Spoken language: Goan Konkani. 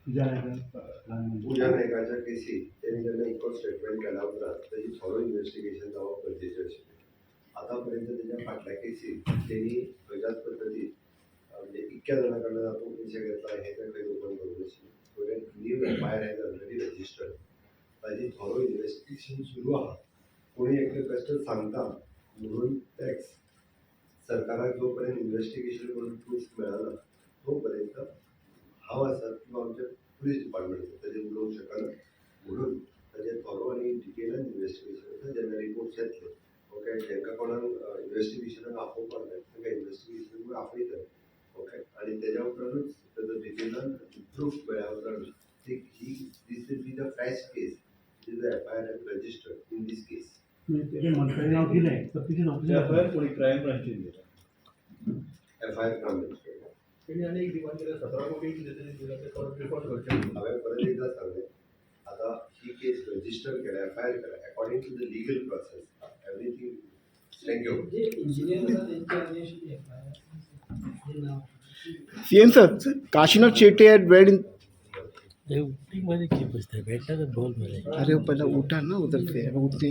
पूजा नायक. पूजा नायकाच्या केसीत तेणी जेन्ना इको स्टेटमेंट केल्या उपरांत तेजी थोरो इन्वेस्टिगेशन जावप गरजेचें आशिल्लें. आतां पर्यंत तेज्या फाटल्या केसीत तेणी खंयच्याच पद्दतीन, म्हणजे इतक्या जाणां कडल्यान आपूण पयशे घेतला हें तें खंयच ओपन करूंक नाशिल्लें. New FIR has already registered. ताजी थोरो इन्वेस्टिगेशन सुरू आहा. कोणी एकटे बेश्टेच सांगता म्हणून टॅक्स सरकाराक जो पर्यंत इन्वेस्टिगेशन करून प्रूफ मेळना तो पर्यंत हांव आसात किंवा आमचे पुलीस डिपार्टमेंट आसा ताजेर उलोवंक शकना. म्हणून ताजेर थोरो आनी डिटेलान इन्वेस्टिगेशन आसा. जेन्ना रिपोर्ट्स येतले, ओके, तांकां कोणाक इन्वेस्टिगेशनाक आपोवपाक जाय तांकां इन्वेस्टिगेशनाक आपयतले, ओके. आनी तेज्या उपरांतूच ताजो डिटेलान प्रूफ मेळ्ळ्या उपरांत ती ही this will be the fresh case is the FIR registered in this case. तेणे म्हणपाचें नांव दिलें तर तिची चवकशी एफ I R कोणी क्रायम ब्रांचीन दिला. FIR crime branch. तेणी आनी एक डिमांड केल्या, 17 कोटी कितें तरी दिला, ते परत रिफंड करचे म्हणून. हांवें परत एकदा सांगलें, आतां ही केस रजिस्टर केल्या, एफआयआर केल्या, according to the legal process everything. Thank you. J engineer आसा तेंच्या against FIR now. CM sir, Kashinath Shetty had wed in मध्ये बसते भेटला तर बोल मला. अरे वो पहले उठा ना उधर से, अब उठते.